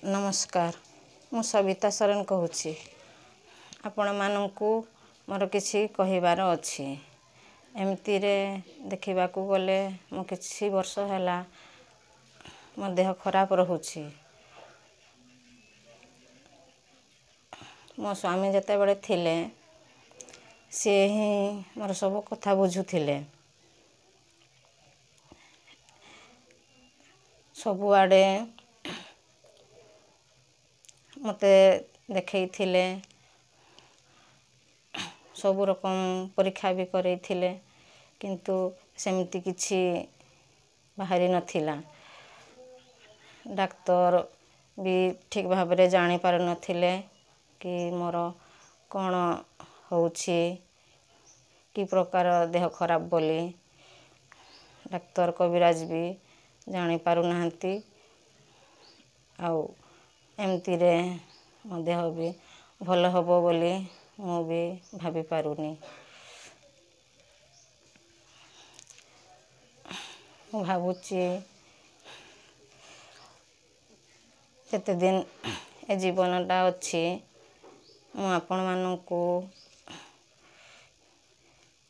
ନମସ୍କାର, ମୁଁ ସବିତା ସରେନ କହୁଛି। ଆପଣମାନଙ୍କୁ ମୋର କିଛି କହିବାର ଅଛି। ଏମିତିରେ ଦେଖିବାକୁ ଗଲେ ମୁଁ କିଛି ବର୍ଷ ହେଲା ମୋ ଦେହ ଖରାପ ରହୁଛି। ମୋ ସ୍ୱାମୀ ଯେତେବେଳେ ଥିଲେ, ସିଏ ହିଁ ମୋର ସବୁ କଥା ବୁଝୁଥିଲେ। ସବୁଆଡ଼େ ମୋତେ ଦେଖେଇଥିଲେ, ସବୁ ରକମ ପରୀକ୍ଷା ବି କରେଇଥିଲେ, କିନ୍ତୁ ସେମିତି କିଛି ବାହାରି ନଥିଲା। ଡାକ୍ତର ବି ଠିକ୍ ଭାବରେ ଜାଣିପାରୁନଥିଲେ କି ମୋର କ'ଣ ହେଉଛି, କି ପ୍ରକାର ଦେହ ଖରାପ ବୋଲି। ଡାକ୍ତର କବିରାଜ ବି ଜାଣିପାରୁନାହାନ୍ତି। ଆଉ ଏମିତିରେ ମୋ ଦେହ ବି ଭଲ ହେବ ବୋଲି ମୁଁ ବି ଭାବିପାରୁନି। ମୁଁ ଭାବୁଛି ଯେତେଦିନ ଏ ଜୀବନଟା ଅଛି, ମୁଁ ଆପଣମାନଙ୍କୁ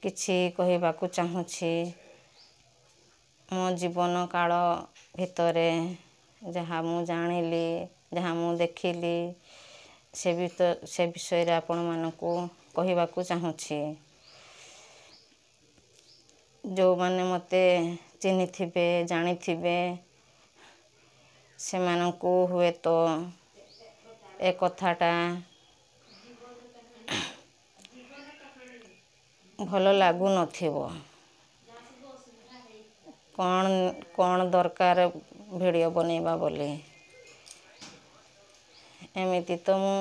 କିଛି କହିବାକୁ ଚାହୁଁଛି। ମୋ ଜୀବନ କାଳ ଭିତରେ ଯାହା ମୁଁ ଜାଣିଲି, ଯାହା ମୁଁ ଦେଖିଲି, ସେ ସେ ବିଷୟରେ ଆପଣମାନଙ୍କୁ କହିବାକୁ ଚାହୁଁଛି। ଯେଉଁମାନେ ମୋତେ ଚିହ୍ନିଥିବେ, ଜାଣିଥିବେ, ସେମାନଙ୍କୁ ହୁଏତ ଏ କଥାଟା ଭଲ ଲାଗୁନଥିବ, କ'ଣ କ'ଣ ଦରକାର ଭିଡ଼ିଓ ବନେଇବା ବୋଲି। ଏମିତି ତ ମୁଁ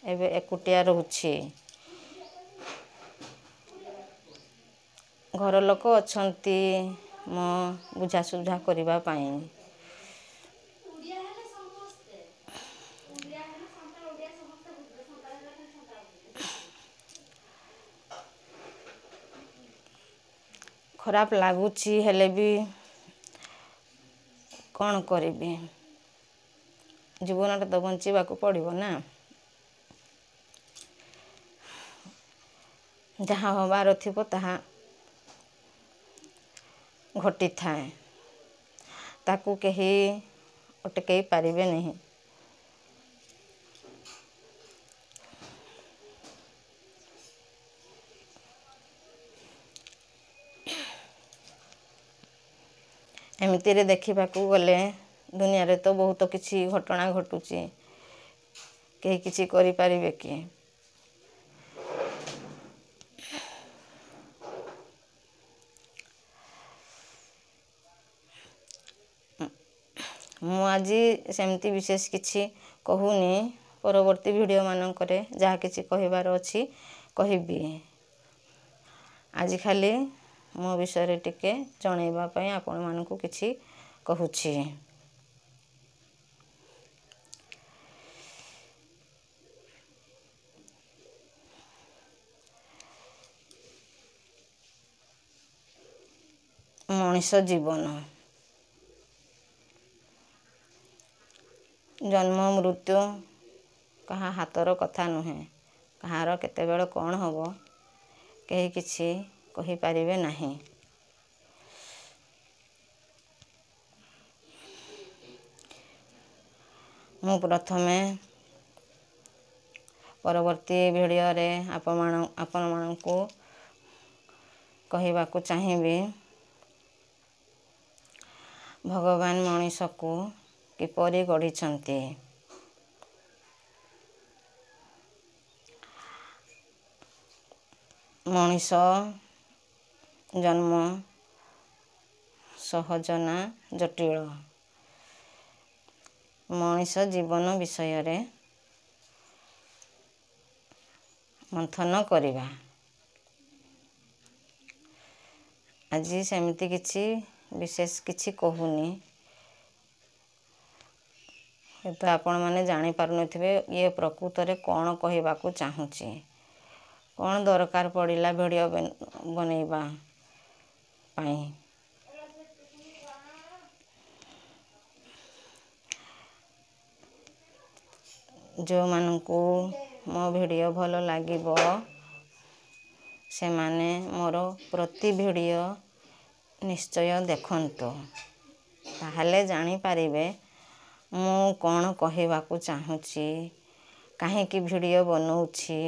ଏବେ ଏକୁଟିଆ ରହୁଛି। ଘର ଲୋକ ଅଛନ୍ତି ମୋ ବୁଝାସୁଝା କରିବା ପାଇଁ। ଖରାପ ଲାଗୁଛି, ହେଲେ ବି କ'ଣ କରିବି? ଜୀବନଟା ତ ବଞ୍ଚିବାକୁ ପଡ଼ିବ ନା। ଯାହା ହେବାର ଥିବ ତାହା ଘଟିଥାଏ, ତାକୁ କେହି ଅଟକେଇ ପାରିବେ ନାହିଁ। ଏମିତିରେ ଦେଖିବାକୁ ଗଲେ ଦୁନିଆରେ ତ ବହୁତ କିଛି ଘଟଣା ଘଟୁଛି, କେହି କିଛି କରିପାରିବେ କି? ମୁଁ ଆଜି ସେମିତି ବିଶେଷ କିଛି କହୁନି। ପରବର୍ତ୍ତୀ ଭିଡ଼ିଓ ମାନଙ୍କରେ ଯାହା କିଛି କହିବାର ଅଛି କହିବି। ଆଜି ଖାଲି ମୋ ବିଷୟରେ ଟିକେ ଜଣେଇବା ପାଇଁ ଆପଣମାନଙ୍କୁ କିଛି କହୁଛି। ମଣିଷ ଜୀବନ, ଜନ୍ମ ମୃତ୍ୟୁ କାହା ହାତର କଥା ନୁହେଁ। କାହାର କେତେବେଳେ କ'ଣ ହେବ କେହି କିଛି କହିପାରିବେ ନାହିଁ। ମୁଁ ପ୍ରଥମେ ପରବର୍ତ୍ତୀ ଭିଡ଼ିଓରେ ଆପଣମାନଙ୍କୁ କହିବାକୁ ଚାହିଁବି, ଭଗବାନ ମଣିଷକୁ କିପରି ଗଢ଼ିଛନ୍ତି। ମଣିଷ ଜନ୍ମ ସହଜ ନା ଜଟିଳ, ମଣିଷ ଜୀବନ ବିଷୟରେ ମନ୍ଥନ କରିବା। ଆଜି ସେମିତି କିଛି ବିଶେଷ କିଛି କହୁନି। ହୁଏତ ଆପଣମାନେ ଜାଣିପାରୁନଥିବେ ଇଏ ପ୍ରକୃତରେ କ'ଣ କହିବାକୁ ଚାହୁଁଛି, କ'ଣ ଦରକାର ପଡ଼ିଲା ଭିଡ଼ିଓ ବନେଇବା ପାଇଁ। ଯେଉଁମାନଙ୍କୁ ମୋ ଭିଡ଼ିଓ ଭଲ ଲାଗିବ, ସେମାନେ ମୋର ପ୍ରତି ଭିଡ଼ିଓ ନିଶ୍ଚୟ ଦେଖନ୍ତୁ, ତାହେଲେ ଜାଣିପାରିବେ ମୁଁ କ'ଣ କହିବାକୁ ଚାହୁଁଛି, କାହିଁକି ଭିଡ଼ିଓ ବନଉଛି।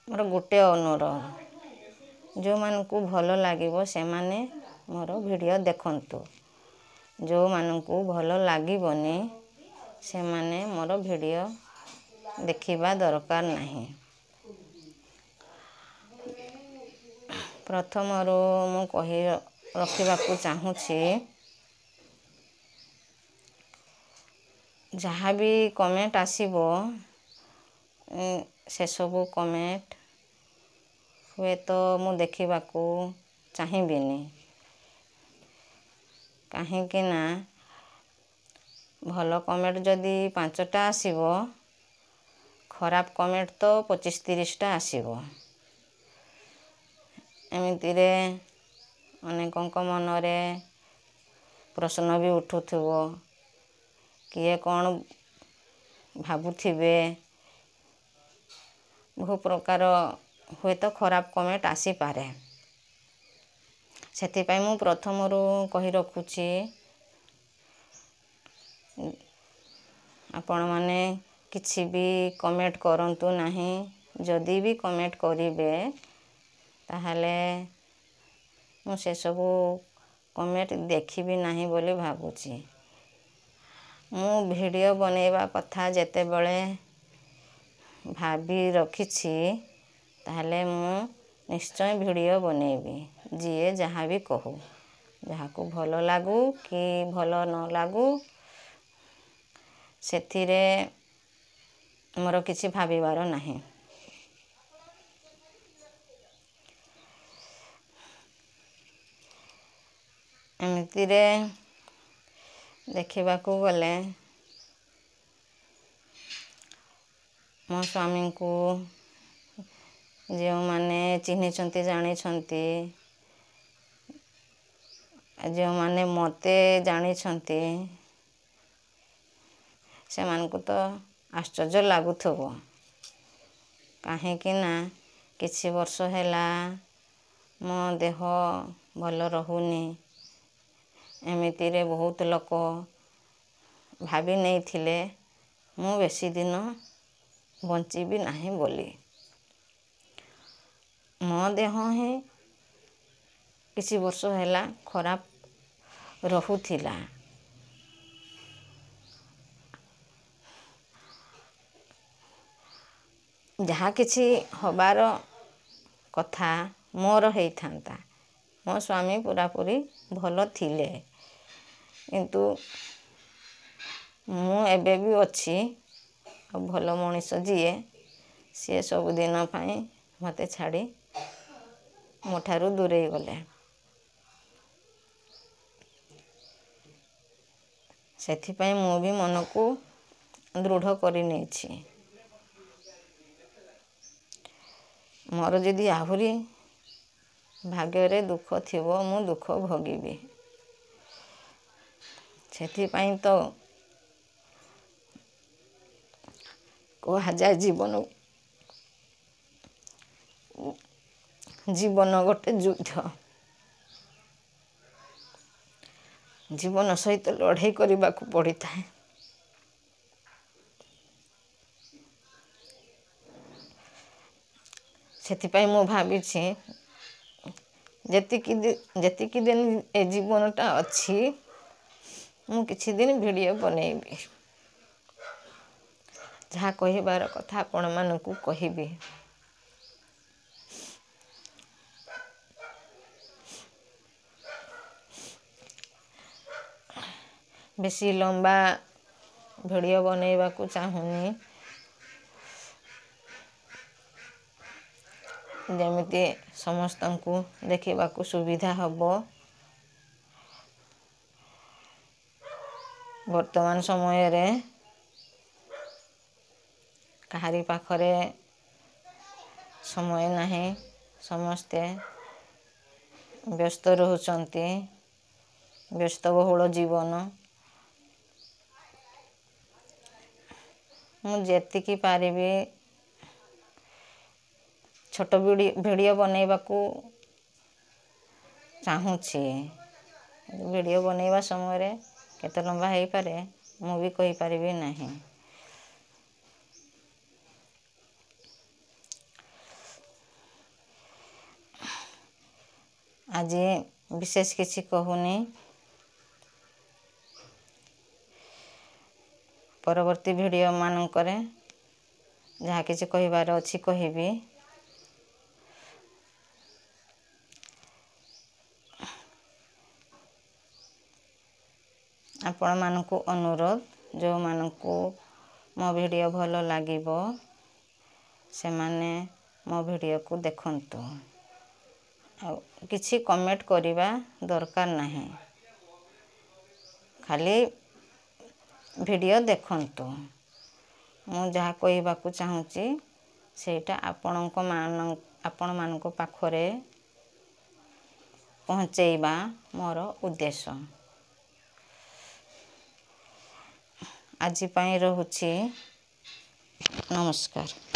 ମୋର ଗୋଟେ ଅନୁରୋଧ, ଯେଉଁମାନଙ୍କୁ ଭଲ ଲାଗିବ ସେମାନେ ମୋର ଭିଡ଼ିଓ ଦେଖନ୍ତୁ, ଯେଉଁମାନଙ୍କୁ ଭଲ ଲାଗିବନି ସେମାନେ ମୋର ଭିଡ଼ିଓ ଦେଖିବା ଦରକାର ନାହିଁ। ପ୍ରଥମରୁ ମୁଁ କହି ରଖିବାକୁ ଚାହୁଁଛି, ଯାହା ବି କମେଣ୍ଟ ଆସିବ ସେସବୁ କମେଣ୍ଟ ହୁଏତ ମୁଁ ଦେଖିବାକୁ ଚାହିଁବିନି, କାହିଁକି ନା ଭଲ କମେଣ୍ଟ ଯଦି 5ଟା ଆସିବ, ଖରାପ କମେଣ୍ଟ ତ 25 30ଟା ଆସିବ। ଏମିତିରେ ଅନେକଙ୍କ ମନରେ ପ୍ରଶ୍ନ ବି ଉଠୁଥିବ, କିଏ କ'ଣ ଭାବୁଥିବେ, ବହୁ ପ୍ରକାର ହୁଏତ ଖରାପ କମେଣ୍ଟ ଆସିପାରେ। ସେଥିପାଇଁ ମୁଁ ପ୍ରଥମରୁ କହି ରଖୁଛି, ଆପଣମାନେ କିଛି ବି କମେଣ୍ଟ କରନ୍ତୁ ନାହିଁ। ଯଦି ବି କମେଣ୍ଟ କରିବେ, ତାହେଲେ ମୁଁ ସେସବୁ କମେଣ୍ଟ ଦେଖିବି ନାହିଁ ବୋଲି ଭାବୁଛି। ମୁଁ ଭିଡ଼ିଓ ବନେଇବା କଥା ଯେତେବେଳେ ଭାବି ରଖିଛି, ତାହେଲେ ମୁଁ ନିଶ୍ଚୟ ଭିଡ଼ିଓ ବନେଇବି, ଯିଏ ଯାହା ବି କହୁ, ଯାହାକୁ ଭଲ ଲାଗୁ କି ଭଲ ନ ଲାଗୁ, ସେଥିରେ ମୋର କିଛି ଭାବିବାର ନାହିଁ। ଏମିତିରେ ଦେଖିବାକୁ ଗଲେ ମୋ ସ୍ୱାମୀଙ୍କୁ ଯେଉଁମାନେ ଚିହ୍ନିଛନ୍ତି ଜାଣିଛନ୍ତି, ଯେଉଁମାନେ ମୋତେ ଜାଣିଛନ୍ତି, ସେମାନଙ୍କୁ ତ ଆଶ୍ଚର୍ଯ୍ୟ ଲାଗୁଥିବ, କାହିଁକି ନା କିଛି ବର୍ଷ ହେଲା ମୋ ଦେହ ଭଲ ରହୁନି। ଏମିତିରେ ବହୁତ ଲୋକ ଭାବି ନେଇଥିଲେ ମୁଁ ବେଶୀ ଦିନ ବଞ୍ଚିବି ନାହିଁ ବୋଲି। ମୋ ଦେହ ହିଁ କିଛି ବର୍ଷ ହେଲା ଖରାପ ରହୁଥିଲା। ଯାହା କିଛି ହେବାର କଥା ମୋର ହେଇଥାନ୍ତା, ମୋ ସ୍ୱାମୀ ପୂରାପୂରି ଭଲ ଥିଲେ, କିନ୍ତୁ ମୁଁ ଏବେ ବି ଅଛି। ଆଉ ଭଲ ମଣିଷ ଯିଏ, ସିଏ ସବୁଦିନ ପାଇଁ ମୋତେ ଛାଡ଼ି ମୋ ଠାରୁ ଦୂରେଇ ଗଲେ। ସେଥିପାଇଁ ମୁଁ ବି ମନକୁ ଦୃଢ଼ କରିନେଇଛି, ମୋର ଯଦି ଆହୁରି ଭାଗ୍ୟରେ ଦୁଃଖ ଥିବ ମୁଁ ଦୁଃଖ ଭୋଗିବି। ସେଥିପାଇଁ ତ କୁହାଯାଏ ଜୀବନ ଜୀବନ ଗୋଟେ ଯୁଦ୍ଧ, ଜୀବନ ସହିତ ଲଢ଼େଇ କରିବାକୁ ପଡ଼ିଥାଏ। ସେଥିପାଇଁ ମୁଁ ଭାବିଛି ଯେତିକି ଯେତିକି ଦିନ ଏ ଜୀବନଟା ଅଛି, ମୁଁ କିଛି ଦିନ ଭିଡ଼ିଓ ବନେଇବି, ଯାହା କହିବାର କଥା ଆପଣମାନଙ୍କୁ କହିବି। ବେଶୀ ଲମ୍ବା ଭିଡ଼ିଓ ବନେଇବାକୁ ଚାହୁଁନି, ଯେମିତି ସମସ୍ତଙ୍କୁ ଦେଖିବାକୁ ସୁବିଧା ହେବ। ବର୍ତ୍ତମାନ ସମୟରେ କାହାରି ପାଖରେ ସମୟ ନାହିଁ, ସମସ୍ତେ ବ୍ୟସ୍ତ ରହୁଛନ୍ତି, ବ୍ୟସ୍ତବହୁଳ ଜୀବନ। ମୁଁ ଯେତିକି ପାରିବି ଛୋଟ ଭିଡ଼ିଓ ବନେଇବାକୁ ଚାହୁଁଛି। ଭିଡ଼ିଓ ବନେଇବା ସମୟରେ କେତେ ଲମ୍ବା ହେଇପାରେ, ମୁଁ ବି କହିପାରିବି ନାହିଁ। ଆଜି ବିଶେଷ କିଛି କହୁନି। ପରବର୍ତ୍ତୀ ଭିଡ଼ିଓ ମାନଙ୍କରେ ଯାହା କିଛି କହିବାର ଅଛି କହିବି। ଆପଣମାନଙ୍କୁ ଅନୁରୋଧ, ଯେଉଁମାନଙ୍କୁ ମୋ ଭିଡ଼ିଓ ଭଲ ଲାଗିବ ସେମାନେ ମୋ ଭିଡ଼ିଓକୁ ଦେଖନ୍ତୁ, ଆଉ କିଛି କମେଣ୍ଟ କରିବା ଦରକାର ନାହିଁ, ଖାଲି ଭିଡ଼ିଓ ଦେଖନ୍ତୁ। ମୁଁ ଯାହା କହିବାକୁ ଚାହୁଁଛି ସେଇଟା ଆପଣଙ୍କ ଆପଣମାନଙ୍କ ପାଖରେ ପହଞ୍ଚେଇବା ମୋର ଉଦ୍ଦେଶ୍ୟ। ଆଜି ପାଇଁ ରହୁଛି, ନମସ୍କାର।